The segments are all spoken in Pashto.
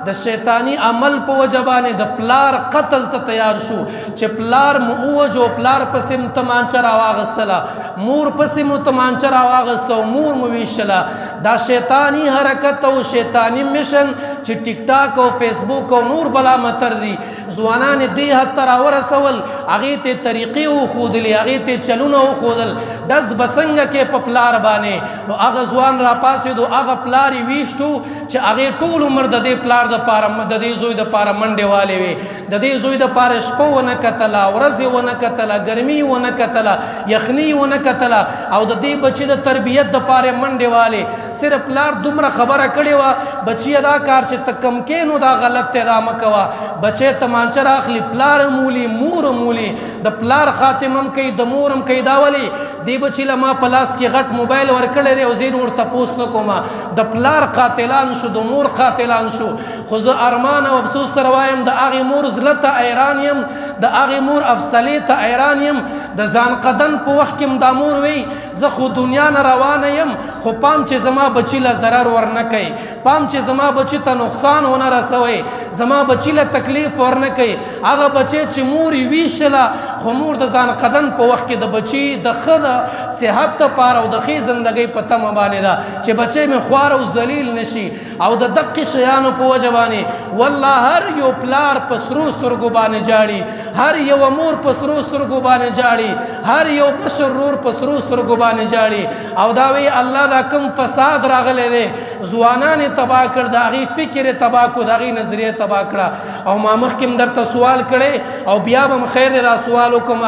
د شیطانی عمل په وجه باندې د پلار قتل ته تیار شو چې پلار مو ووژو، پلار پسې مو تمانچه راواغستله، مور پسې مو تمانچه راواغسته او مور مو ویشله. دا شیطانی حرکت او شیطانی mission چې ټیک ټاک او فیسبوک او نور بلا متر دي، ځوانان دې حد ته راورسول، هغې ته طریقې وښودلې، هغې ته چلونه وښودل، ډز به څنګه کې په پلار باندې. نو هغه ځوان راپاڅېدو، هغه پلار یې ویشتو چې هغې ټول عمر د دې پلار دپاره، د دې زوی دپاره منډې والې وې، د دې زوی دپاره شپه ونه کتله، ورځ یې ونه کتله، ګرمي یې ونه کتله، یخني یې ونه کتله، او د دې بچي د تربیت دپاره یې منډې والې. صرف پلار دومره خبره کړې وه، بچیه دا کار چې ته کم کې نو دا غلط دی، دا مه کوه. بچی تمانچه راخلي، پلار هم ولي، مور هم ولي، د پلار خاتمه هم کوي، د مور هم کوي. دا ولې دې بچي له ما په لاس کې غټ موبایل ورکړی دی او زه یې نور تپوس نه کوم؟ د پلار قاتلان شو، د مور قاتلان شو. خو زه ارمان او افسوس سره وایم، د هغې مور زړه ته حیران یم، د هغې مور افسلې ته حیران یم. د ځان قدن په وخت کې هم دا مور وی، زه خو دنیا نه روانه یم، خو پام چې زما بچي له ضرر ورنه کوي، پام چې زما بچي ته نقصان ونه رسوي، زما بچي له تکلیف ورنه کوي. هغه بچی چې مور یې ویشله، خو مور د ځان قدن په وخت کې د بچي د ښه د صحت لپاره او د ښې زندګۍ په تمه باندې ده چې بچی مې خوار او ذلیل نشي. او د دقې شیانو په وجه باندې والله هر یو پلار په سرو سترګو باندې جاړي، هر یو مور په سرو سترګو باندې جاړي، هر یو مشر ورور په سرو سترګو باندې جاړي. او دا وی الله دا کوم فساد راغلی دی، ځوانان یې تباه کړ، د هغې فکر یې تباه کړو، د هغې نظریه یې تباه کړه. او ما مخکې هم درته سوال کړی او بیا به هم خیر دی دا سوال وکړم،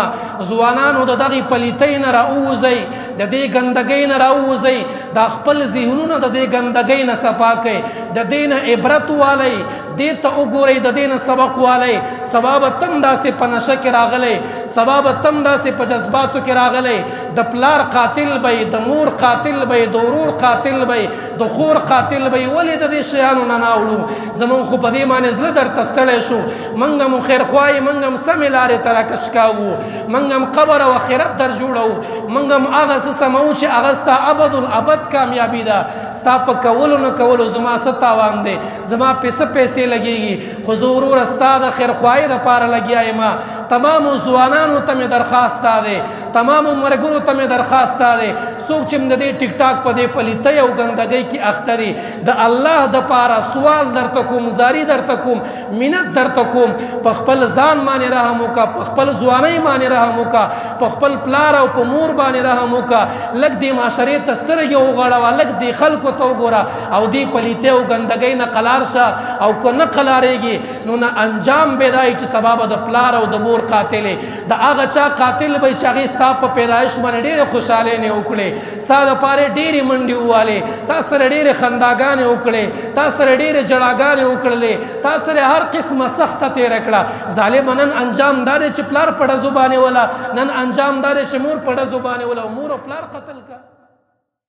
ځوانانو د دغې پلیتۍ نه راووځئ، د دې ګندګۍ نه راووځئ، دا خپل ذهنونه د دې ګندګۍ نه صفا کړئ، د دې نه عبرت والئ، دې ته وګورئ، د دې نه سبق والئ. سبا به تم داسې په نشه کې راغلی، سبا به تم داسې په جذباتو کې راغلی، د پلار قاتل به یې، د مور قاتل به یې، د ورور قاتل به یې، د خور قاتل به یې. ولې د دې شیانو نه نه اوړو؟ زمونږ خو په دې باندې زړه درته ستړی شو. موږ هم خیرخوا یې، موږ هم سمې لارې ته راکش کاوو، موږ هم قبر او آخرت در جوړوو، موږ هم هغه څه سموو چې هغه ستا ابدالابد کامیابي ده. ستا په کولو نه کولو زما څه تاوان دی، زما پې څه پیسې لګېږي؟ خو زه وروره ستا د خیرخواهۍ دپاره لګیا یم. تمامو ځوانانو ته مې درخواست دا دی، تمامو ملګرو ته مې درخواست دا دی، څوک چې د دې ټیک ټاک په دې پلیتۍ او ګندګۍ کې اخته دي، د الله دپاره سوال درته کوم، زاری درته کوم، منت درته کوم، په خپل ځان باندې رحم وکړه، په خپل ځوانۍ باندې رحم وکړه، په خپل پلار او په مور باندې رحم وکړه. لږ دې معاشرې ته سترګې وغړوه، لږ دې خلکو ته وګوره او دې پلیتۍ او ګندګۍ نه قلار شه. او که نه قلارېږي نو نه انجام به دا وي چې سبا به د پلار او د مور قاتل یې، د هغه چا قاتل به چې هغې ستا په پیدایش باندې ډېرې خوشحالۍ نه وکړې، ستا دپاره ډېرې منډې ووالې، تا سره ډېرې خنداګانې وکړې، تا سره ډېرې ژړاګانې وکړلې، تا سره هر قسمه سخته تېره کړه. ظالمه نن انجام دا دی چې پلار په ډزو باندې وله، نن انجام دا دی چې مور په ډزو باندې وله، او مور او پلار قتل کړه.